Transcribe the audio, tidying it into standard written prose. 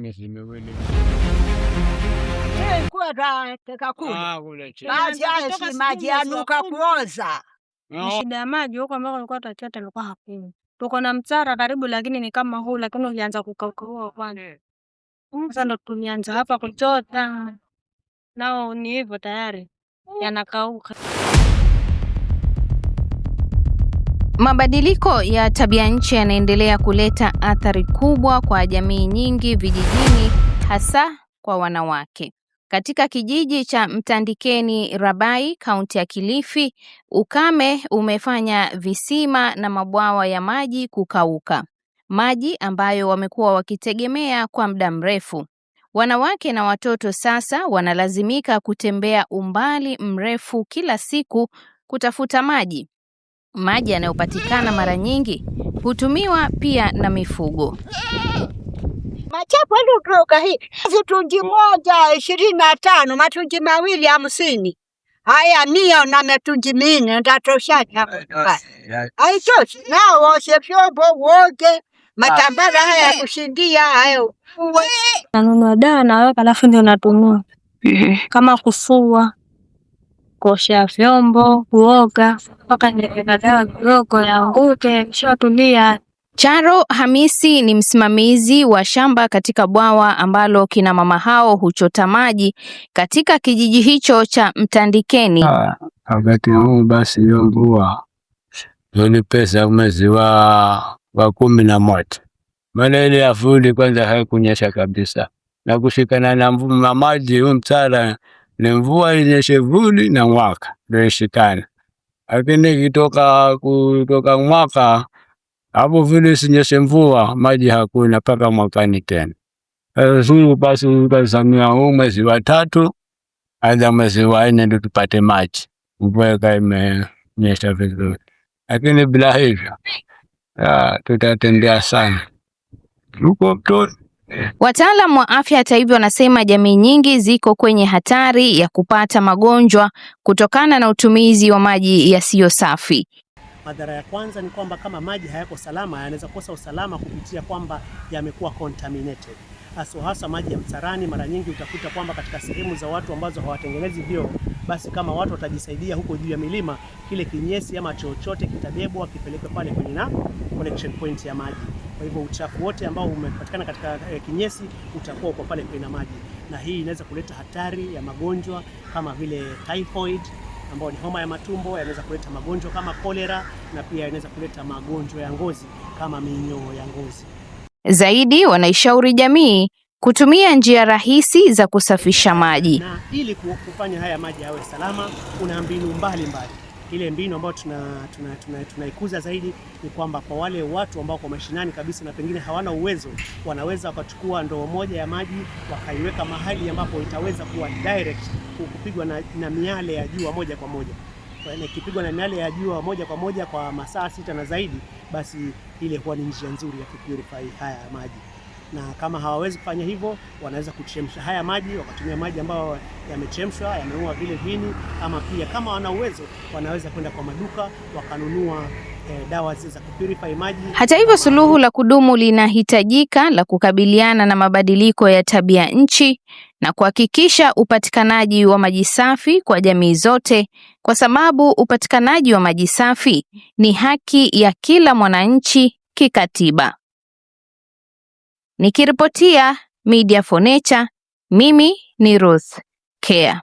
Miezi 2. Maji hayo si maji yanuka kuoza. Ni shida ya maji huko ambako tulikuwa tunachota ilikuwa hakuna. Tuko na mtaro karibu, lakini ni kama huu, lakini ulianza kukauka huo kwanza. Sasa ndo tulianza hapa kuchota, nao ni hivyo tayari yanakauka. Mabadiliko ya tabia nchi yanaendelea kuleta athari kubwa kwa jamii nyingi vijijini, hasa kwa wanawake. Katika kijiji cha Mtandikeni Rabai, kaunti ya Kilifi, ukame umefanya visima na mabwawa ya maji kukauka, maji ambayo wamekuwa wakitegemea kwa muda mrefu. Wanawake na watoto sasa wanalazimika kutembea umbali mrefu kila siku kutafuta maji. Maji yanayopatikana mara nyingi hutumiwa pia na mifugo. Machafu kutoka hii tungi moja 25, matungi mawili 50. Haya 100 na matungi 4 ndatoshaje hapo? Haitoshi. Na uoshe vyombo uoge, matambara haya ya kushindia hayo. Nanunua dawa naweka, alafu ndio natumia kama kufua, kuosha vyombo, kuoga, mpaka niweka dawa kidogo yaanguke, kishatulia. Charo Hamisi ni msimamizi wa shamba katika bwawa ambalo kina mama hao huchota maji katika kijiji hicho cha Mtandikeni. Wakati huu basi hiyo mvua ni pesa mwezi wa 11, maana ile afuli kwanza haikunyesha kabisa, na kushikana na maji huu mtara ni mvua inyeshe vuli na mwaka ndio ishikane, lakini ikitoka kutoka mwaka hapo vile isinyeshe mvua maji hakuna mpaka mwakani tena. Sasa basi tukazamia huu mwezi wa 3 hadi mwezi wa 4 ndio tupate maji, mvua ikawa imenyesha vizuri, lakini bila hivyo tutatembea sana huko mtoni. Wataalam wa afya hata hivyo wanasema jamii nyingi ziko kwenye hatari ya kupata magonjwa kutokana na utumizi wa maji yasiyo safi. Madhara ya kwanza ni kwamba kama maji hayako salama, yanaweza kosa usalama kupitia kwamba yamekuwa contaminated. Hasa hasa maji ya mtarani, mara nyingi utakuta kwamba katika sehemu za watu ambazo hawatengenezi vyoo, basi kama watu watajisaidia huko juu ya milima, kile kinyesi ama chochote kitabebwa kipelekwe pale kwenye na collection point ya maji. Kwa hivyo uchafu wote ambao umepatikana katika kinyesi utakuwa uko pale kwenye maji, na hii inaweza kuleta hatari ya magonjwa kama vile typhoid ambao ni homa ya matumbo, yanaweza kuleta magonjwa kama kolera, na pia yanaweza kuleta magonjwa ya ngozi kama minyoo ya ngozi. Zaidi, wanaishauri jamii kutumia njia rahisi za kusafisha maji. Na ili kufanya haya maji yawe salama, kuna mbinu mbalimbali. Ile mbinu ambayo tunaikuza zaidi ni kwamba kwa wale watu ambao kwa mashinani kabisa na pengine hawana uwezo, wanaweza wakachukua ndoo moja ya maji wakaiweka mahali ambapo itaweza kuwa direct kupigwa na miale ya jua moja kwa moja. Kwa hiyo ikipigwa na miale ya jua moja kwa moja kwa masaa 6 na zaidi, basi ile huwa ni njia nzuri ya kupurify haya maji. Na kama hawawezi kufanya hivyo, wanaweza kuchemsha haya maji, wakatumia maji ambayo yamechemshwa, yameua vile vini, ama pia kama wana uwezo wanaweza kwenda kwa maduka wakanunua dawa zile za kupurify maji. Hata hivyo, suluhu la kudumu linahitajika la kukabiliana na mabadiliko ya tabia nchi na kuhakikisha upatikanaji wa maji safi kwa jamii zote, kwa sababu upatikanaji wa maji safi ni haki ya kila mwananchi kikatiba. Nikiripotia Media for Nature, mimi ni Ruth Kea.